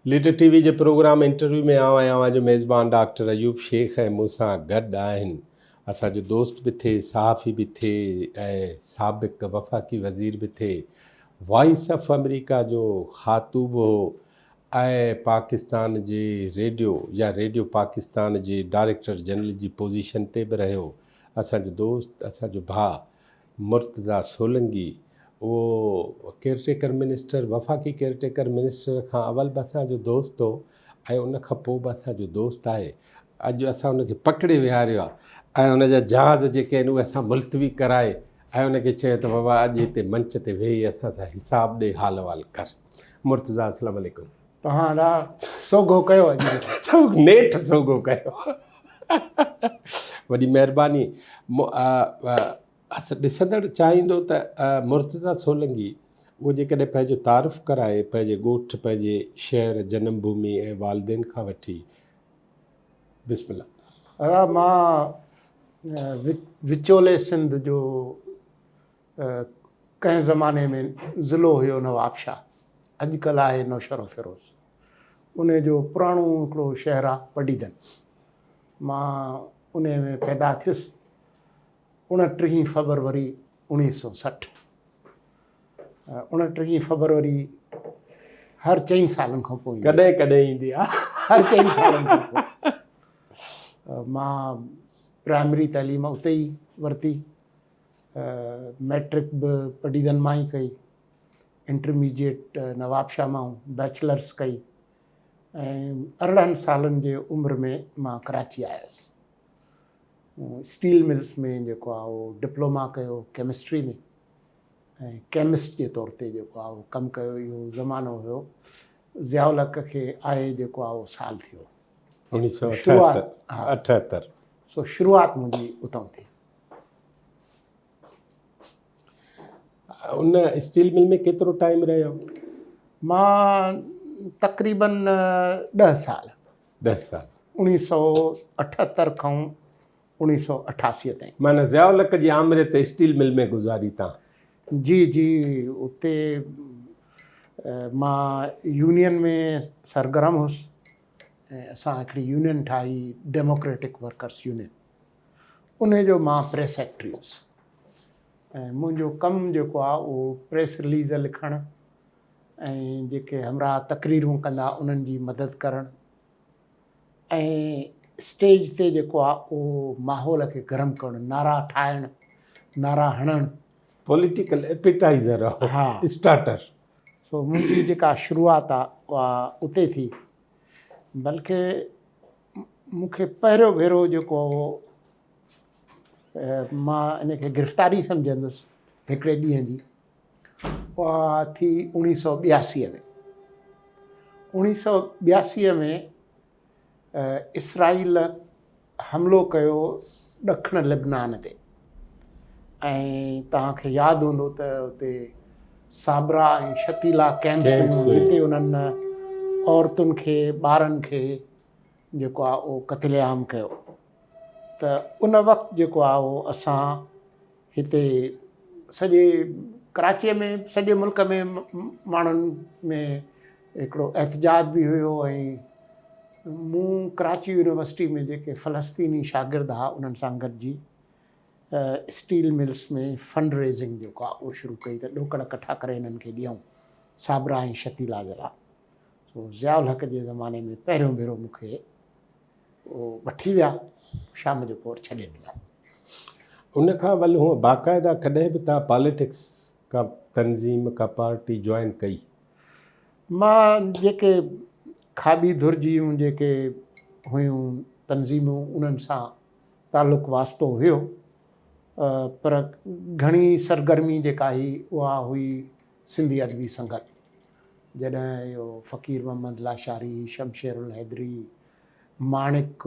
Leader ٽي V جي programme interview ۾ آئون آهيان اوهان جو ميزبان ڊاڪٽر ايوب شيخ ۽ مون سان گڏ آهن اسان جو دوست به ٿئي صحافي به ٿئي ۽ سابق وفاقي وزير به ٿئي وائس آف آمريڪا جو خاطوب هو ۽ پاڪستان جي ريڊيو يا ريڊيو پاڪستان جي ڊائريڪٽر جنرل جي پوزيشن تي به رهيو اسان جو دوست اسان جو ڀاء مرتضيٰ سولنگي اهو ڪيئر ٽيڪر منسٽر وفاقي ڪيئر ٽيڪر منسٽر کان اول به اسان جو دوست هو ۽ ان کان پوء به اسان جو دوست آهي. اڄ اسان ان کي پڪڙي ويهاريو آهي ۽ ان جا جهاز جيڪي آهن اهي اسان ملتوي ڪرائي ۽ ان کي چيو ته بابا اڄ هتي منچ تي ويهي اسان سان حساب ڏي حال احوال ڪر. مرتضيٰ السلام عليڪم. توهان ادا سوگهو ڪيو اڄ مون کي. نيٺ سوگهو ڪيو. وڏي مهرباني. ڏسندڙ چاهيندو ته مرتضيٰ سولنگي اهو جيڪڏهن پنهنجو تعارف ڪرائي پنهنجي ڳوٺ پنهنجي شهر جنم ڀومي ۽ والدين کان وٺي بسم الله. ادا مان وچولي سنڌ جو ڪنهن زماني ۾ ضلعو هيو نوابشاهه اڄ ڪلهه آهي نوشهروفيروز انهي جو پراڻو هڪڙو شهر آهي پڊيدن مان انهي ۾ پيدا ٿيس اڻٽيهين فبروري اوڻيهه سو 60 اڻٽيهين فبروري هر چئن سالن کان پوء ڪڏهن ڪڏهن ايندي آهي هر چئن سالن کان پوء مان پرائمري تعليم اتي ئي ورتي ميٽرڪ به پڊيدن مان ئي ڪئي انٽرميڊيٽ نوابشاهه مان بيچلرس ڪئي ۽ 18 سالن جي عمر ۾ مان ڪراچي آيس اسٽيل ملز ۾ جيڪو آهي اهو ڊپلوما ڪيو ڪيمسٽري ۾ ۽ ڪيمسٽ جي طور تي جيڪو آهي اهو ڪم ڪيو اهو زمانو هيو ضياء الحق کي آئي جيڪو آهي اهو سال ٿيو 1978 سو شروعات منهنجي اتان ٿي. ان اسٽيل مل ۾ ڪيترو ٽائيم رهيو؟ مان تقريبن 10 سال. 10 سال. 1978 کان 1988 تائين. معنيٰ ضياء الحق جي آمريت اسٽيل مل ۾ گذاري تان. جي جي اتي مان يونين ۾ سرگرم هوس ۽ اسان هڪڙي يونين ٺاهي ڊيموڪريٽڪ ورڪرس يونين انهي جو مان پريس سيڪريٽري هوس ۽ منهنجو ڪم جيڪو آهي اهو پريس رليز لکڻ ۽ جيڪي همراهه تقريرون ڪندا انهن جي مدد ڪرڻ ۽ اسٽيج تي جيڪو آهي اهو ماحول کي گرم ڪرڻ نعرا ٺاهڻ نعرا هڻڻ. پوليٽيڪل ايپيٽائزر ها اسٽارٽر. سو منهنجي جيڪا شروعات آهي اها اتي ٿي بلڪه مون کي پهريون ڀيرو جيڪو مان ان کي گرفتاري سمجهندس هڪڙي ڏينهن جي اها ٿي 1982 ۾. 1982 ۾ اسرائيل حملو ڪيو ڏکڻ لبنان تي ۽ توهان کي ياد هوندو ته اتي صابرا ۽ شتيلا ڪيمپس هيون جتي انهن عورتن کي ٻارن کي جيڪو آهي اهو قتل عام ڪيو ته ان وقت جيڪو آهي اهو اسان هتي سڄي ڪراچيء ۾ سڄي ملڪ ۾ ماڻهن ۾ هڪڙو احتجاج به هيو ۽ مون ڪراچي يونيورسٽي ۾ جيڪي فلسطيني شاگرد هئا انهن سان گڏجي اسٽيل ملس ۾ فنڊ ريزنگ جيڪو آهي اهو شروع ڪئي ته ڏوڪڙ ڪٺا ڪري هنن کي ڏيون صابرا ۽ شتيلا جي لاء سو ضياء الحق جي زماني ۾ پهريون ڀيرو مون کي اهو وٺي ويا شام جو پور ڇڏي ڏنو. ان کان اول هونء باقاعده ڪڏهن به توهان پاليٽڪس ڪا تنظيم ڪا پارٽي جوائن ڪئي؟ مان جيڪي کاٻي ڌر جون جيڪي هيون تنظيمون انهن سان تعلق واسطو هيو پر گهڻي سرگرمي جيڪا هئي اها هئي سنڌي ادبي سنگت جڏهن اهو فقير محمد لاشاري، شمشير الحيدري، ماڻڪ،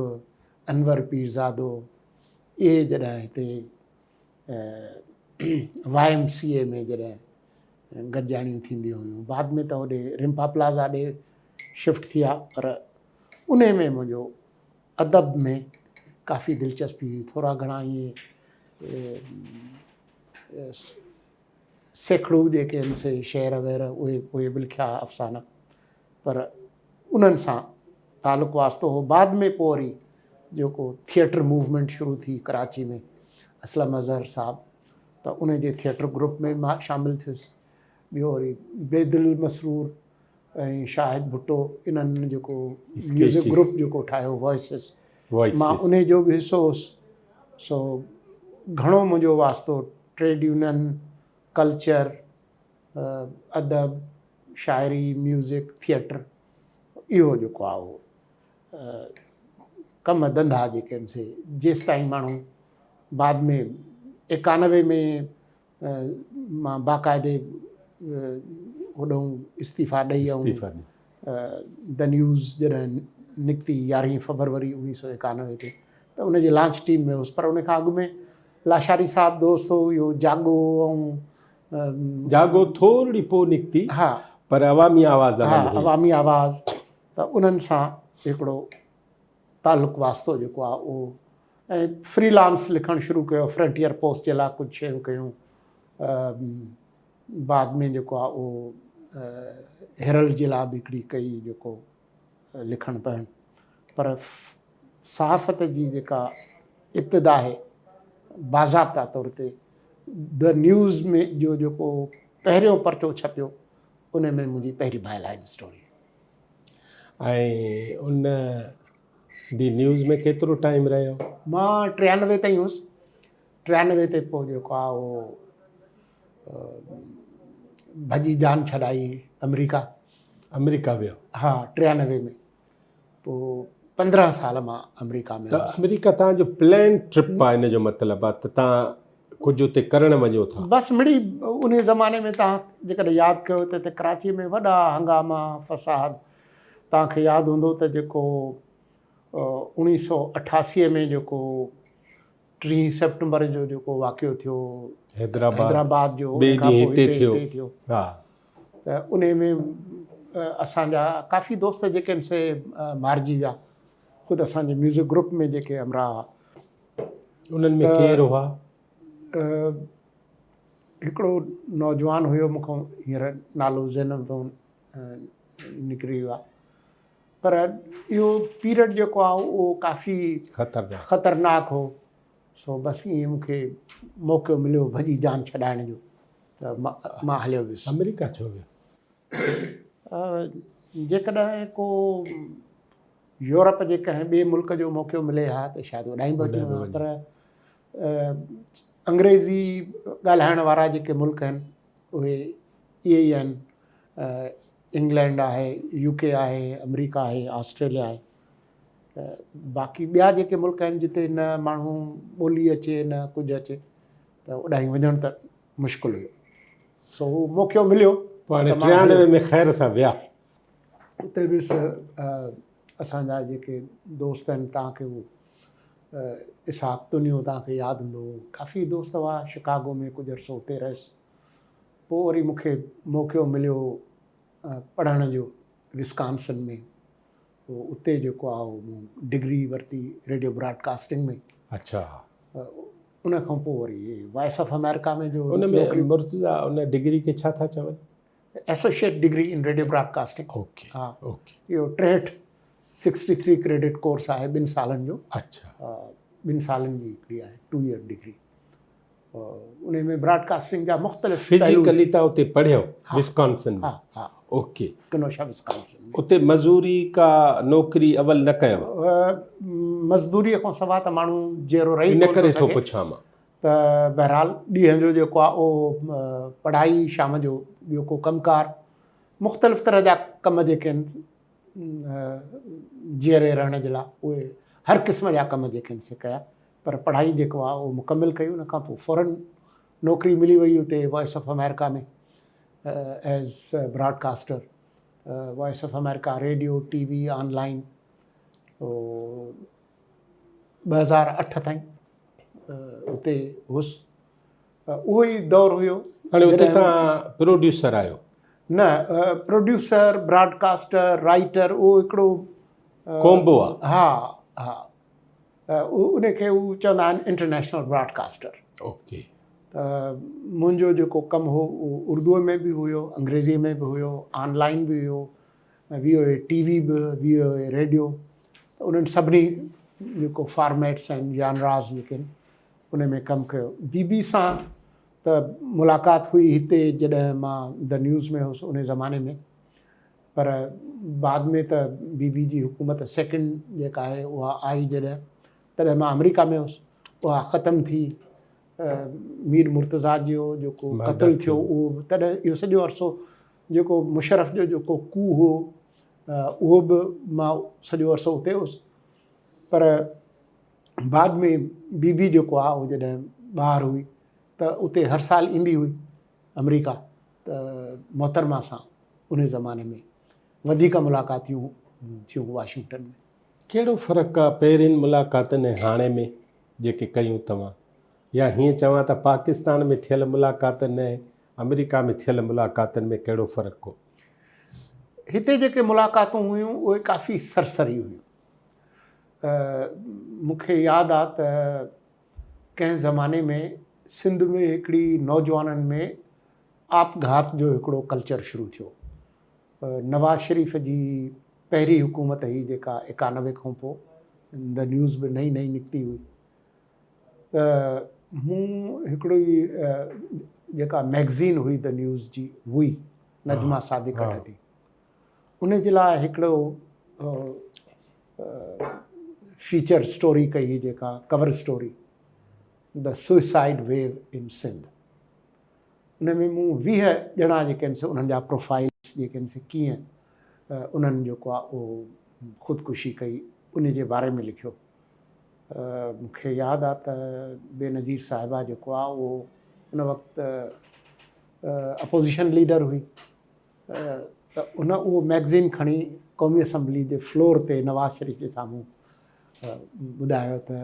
انور پيرزادو اهي جڏهن هتي واء ايم سي اي ۾ جڏهن گڏجاڻيون ٿينديون هيون بعد ۾ ته هوڏي رمپا پلازا ڏي شفٽ ٿيا پر انهي ۾ منهنجو ادب ۾ ڪافي دلچسپي هئي ٿورا گهڻا ائين سيکڙو جيڪي آهن سي شعر وعر اهي اهي به لکيا افسانا پر انهن سان تعلق واسطو هو. بعد ۾ پوء وري جيڪو ٿيئٽر موومينٽ شروع ٿي ڪراچي ۾ اسلم اظهر صاحب ته ان جي ٿيئٽر گروپ ۾ مان شامل ٿيس. ٻيو وري بيدل مسرور ۽ شاهد ڀٽو انهن جيڪو ميوزڪ گروپ جيڪو ٺاهيو وائسز مان ان جو به حصو هوس. سو گهڻو منهنجو واسطو ٽريڊ يونين، ڪلچر، ادب، شاعري، ميوزڪ، ٿيئٽر اهو جيڪو آهي اهو ڪم ڌنڌا جيڪي آهن سي جيستائين ماڻهو بعد ۾ 91 ۾ مان باقاعدي هوڏهون استعيفا ڏئي ۽ the news جڏهن نڪتي يارهين فبروري 1991 تي ته ان جي لانچ ٽيم ۾ هوس پر ان کان اڳ ۾ لاشاري صاحب دوست هو اهو جاڳو ۽ جاڳو ٿورڙي پوء نڪتي ها پر عوامي آواز ها عوامي آواز ته انهن سان هڪڙو تعلق واسطو جيڪو آهي اهو ۽ فري لانس لکڻ شروع ڪيو فرنٽيئر پوسٽ جي لاء ڪجهه شيون ڪيون بعد ۾ جيڪو آهي اهو هيرلڊ جي لاء به هڪڙي ڪئي جيڪو لکڻ پڙهڻ پر صحافت جي جيڪا ابتدا آهي باضابطا طور تي the news ۾ جو جيڪو پهريون پرچو ڇپيو ان ۾ منهنجي پهرين بائي لائن اسٽوري. ۽ ان the news ۾ ڪيترو ٽائيم رهيو؟ مان 93 تائين هوس. 93 تي پوء جيڪو آهي اهو ڀڄي جان ڇڏائي آمريڪا. آمريڪا ويو؟ ها 93 ۾ پوء 15 سال مان آمريڪا ۾ ته آمريڪا تان جو پلان ٽرپ آ ان جو مطلب آ ته تان ڪجهه اتي ڪرڻ وڃو ٿا. بس مڙئي انهي زماني ۾ تان جيڪڏهن ياد ڪيو ته هتي ڪراچي ۾ وڏا هنگاما فساد تان کي ياد هوندو ته جيڪو 1988 ۾ جيڪو ٽيهين سيپٽمبر جو جيڪو واقعو ٿيو حيدرآباد جو ٻئي ڏينهن هتي ٿيو ته انهي ۾ اسان جا ڪافي دوست جيڪي آهن سي مارجي ويا خود اسان جي ميوزڪ گروپ ۾ جيڪي همراهه هئا. انهن ۾ ڪير هئا؟ هڪڙو نوجوان هيو مون کان هينئر نالو ذهن تان نڪري ويو آهي پر اهو پيريڊ جيڪو آهي اهو ڪافي خطرناڪ هو سو بس ائين مون کي موقعو مليو ڀڄي جان ڇڏائڻ جو ته مان هليو ويس. آمريڪا ڇو ويو؟ جيڪڏهن ڪو يورپ جي ڪنهن ٻئي ملڪ جو موقعو ملي ها ته شايد اڏائين به وڃي ها پر انگريزي ڳالهائڻ وارا جيڪي ملڪ آهن اهي اهي ئي آهن انگلينڊ آهي يو ڪي آهي آمريڪا آهي آسٽريليا آهي باقي ٻيا جيڪي ملڪ آهن جتي نه ماڻهو ٻولي اچي نه ڪجهه اچي ته اڏائين وڃڻ ته مشڪل هيو سو موقعو مليو. پوء هاڻي 93 ۾ خير سان ويا. اتي به اسان جا جيڪي دوست آهن توهان کي هو اسحاق تنيو توهان کي ياد هوندو ڪافي دوست هئا شڪاگو ۾ ڪجهه عرصو اتي رهيس پوء وري مون کي موقعو مليو پڙهڻ جو وسڪانسن ۾ پوء اتي جيڪو آهي مون ڊگري ورتي ريڊيو براڊ ڪاسٽنگ ۾. اڇا. ان کان پوء وري وائس آف آمريڪا ۾ جو ان ۾ مرتضيٰ ان ڊگري کي ڇا ٿا چون؟ Associate degree in radio broadcasting. Okay ها اوڪي. اهو 63 63 ڪريڊٽ ڪورس آهي ٻن سالن جو. اڇا. ٻن سالن جي هڪڙي آهي 2 ايئر ڊگري. ان ۾ براڊ ڪاسٽنگ جا مختلف فزيڪلي تا اتي پڙهيو وسڪانسن ۾؟ ها ها. اوڪي. ڪنوشا وسڪانسن ۾. اتي مزوري ڪا نوڪري اول نه ڪيو؟ مزدوري کان سوا ته ماڻهو جيئرو رهي ڪونه ٿو سگهي. ان ڪري ٿو پڇان مان. ته بهرحال ڏينهن جو جيڪو آهي اهو پڙهائي شام جو ٻيو ڪو ڪم ڪار مختلف طرح جا ڪم جيڪي آهن جيئري رهڻ جي لاء اهي هر قسم جا ڪم جيڪي آهن سي ڪيا پر پڙهائي جيڪو آهي اهو مڪمل ڪئي ان کان پوء فورن نوڪري ملي وئي اتي voice of America ۾ as broadcaster voice of America radio T V online 2008 تائين اتي هوس اهو ئي دور هيو. هاڻي اتي تان پروڊيوسر آهيو؟ نه پروڊيوسر، براڊ ڪاسٽر، رائيٽر اهو هڪڙو ڪومبو آ. ها ها ان کي هو چوندا آهن انٽرنيشنل براڊ ڪاسٽر. اوڪي. ته منهنجو جيڪو ڪم هو اهو اردوء ۾ به هيو، انگريزيء ۾ به هيو، آن لائن به هيو. وي او اي ٽي وي به، وي او اي ريڊيو، ته انهن سڀني جيڪو فارميٽس آهن جانراز جيڪي آهن ان ۾ ڪم ڪيو. بي بي سان ته ملاقات هئي هتي جڏهن مان the news ۾ هوس ان زماني ۾، پر بعد ۾ ته بي بي جي حڪومت سيڪنڊ جيڪا آهي اها آئي جڏهن تڏهن مان آمريڪا ۾ هوس، اها ختم ٿي، مير مرتضيٰ جو جيڪو قتل ٿيو اهو تڏهن اهو سڄو عرصو جيڪو مشرف جو جيڪو ڪو هو اهو به مان سڄو عرصو اتي هوس، پر بعد ۾ بي بي جيڪو آهي اهو جڏهن ٻاهر هئي ته اتي هر سال ايندي هئي آمريڪا ته محترمه سان ان زماني ۾ وڌيڪ ملاقاتيون ٿيون واشنگٽن ۾. ڪهڙو فرق آ پهرين ملاقاتن ۽ هاڻي ۾ جيڪي ڪيون توهان يا هيئن چوان ته پاڪستان ۾ ٿيل ملاقاتن ۽ آمريڪا ۾ ٿيل ملاقاتن ۾ ڪهڙو فرق هو؟ هتي جيڪي ملاقاتون هيون اهي ڪافي سرسري هيون. مون کي ياد آ ته ڪنهن زماني ۾ سنڌ ۾ هڪڙي نوجوانن ۾ آپگهات جو هڪڙو ڪلچر شروع ٿيو. نواز شريف جي پهرين حڪومت هئي جيڪا 91 کان پوء the news به نئين نئين نڪتي هئي ته مون هڪڙو ئي جيڪا مئگزين هئي the news جي هئي نجمه صادق ڪڍندي ان جي لاء هڪڙو فيچر اسٽوري ڪئي هئي جيڪا cover story the suicide wave in Sindh ان ۾ مون 20 ڄڻا جيڪي آهن سي انهن جا پروفائلس جيڪي آهن سي ڪيئن انهن جيڪو آهي اهو خودڪشي ڪئي ان جي باري ۾ لکيو. مون کي ياد آهي ته بينظير صاحبه جيڪو آهي اهو ان وقت اپوزيشن ليڊر هئي ته ان اهو مئگزين کڻي قومي اسيمبلي جي فلور تي نواز شريف جي سامهون ٻڌايو ته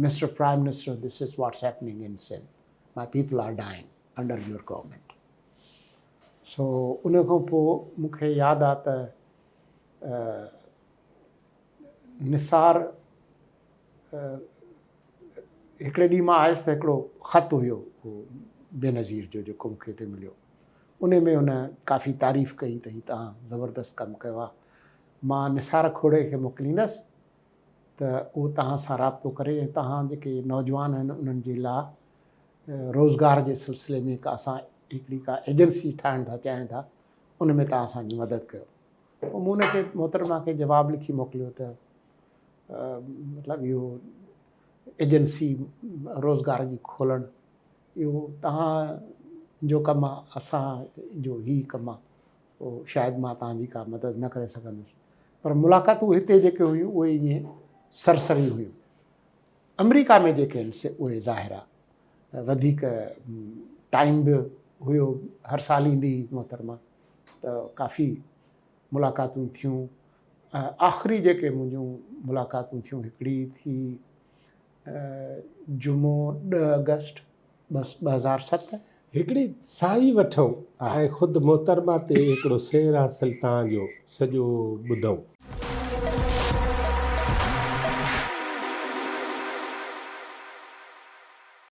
mister prime minister this is what's happening in Sindh my people are dying under your government. So ان کان پوء مون کي ياد آ ته نثار هڪڙي ڏينهن مان آيس ته هڪڙو خط هيو بينظير جو جيڪو مون کي هتي مليو ان ۾ هن ڪافي تعريف ڪئي ته هي توهان زبردست ڪم ڪيو آ مان نثار کوڙي کي موڪليندس ته اهو توهان سان رابطو ڪري ۽ توهان جيڪي نوجوان آهن انهن جي لاء روزگار جي سلسلي ۾ ڪا اسان هڪڙي ڪا ايجنسي ٺاهڻ ٿا چاهيون ٿا ان ۾ توهان اسان جي مدد ڪيو. پوء مون ان کي محترمه کي جواب لکي موڪليو ته مطلب اهو ايجنسي روزگار جي کولڻ اهو توهان جو ڪم آ اسان جو هي ڪم آ پوء شايد مان توهان جي ڪا مدد نه ڪري سگهندس پر ملاقاتون هتي جيڪي هيون اهي ائين سرسري هيون. آمريڪا ۾ جيڪي آهن سي اهي ظاهر آ وڌيڪ ٽائيم به هيو هر سال ايندي هئي محترمه ته ڪافي ملاقاتون ٿيون آخري جيڪي منهنجون ملاقاتون ٿيون هڪڙي ٿي جمعو 10 آگسٽ 2007. هڪڙي ساهي وٺون ۽ خود محترمه تي هڪڙو سير حاصل تان جو سڄو ٻڌون.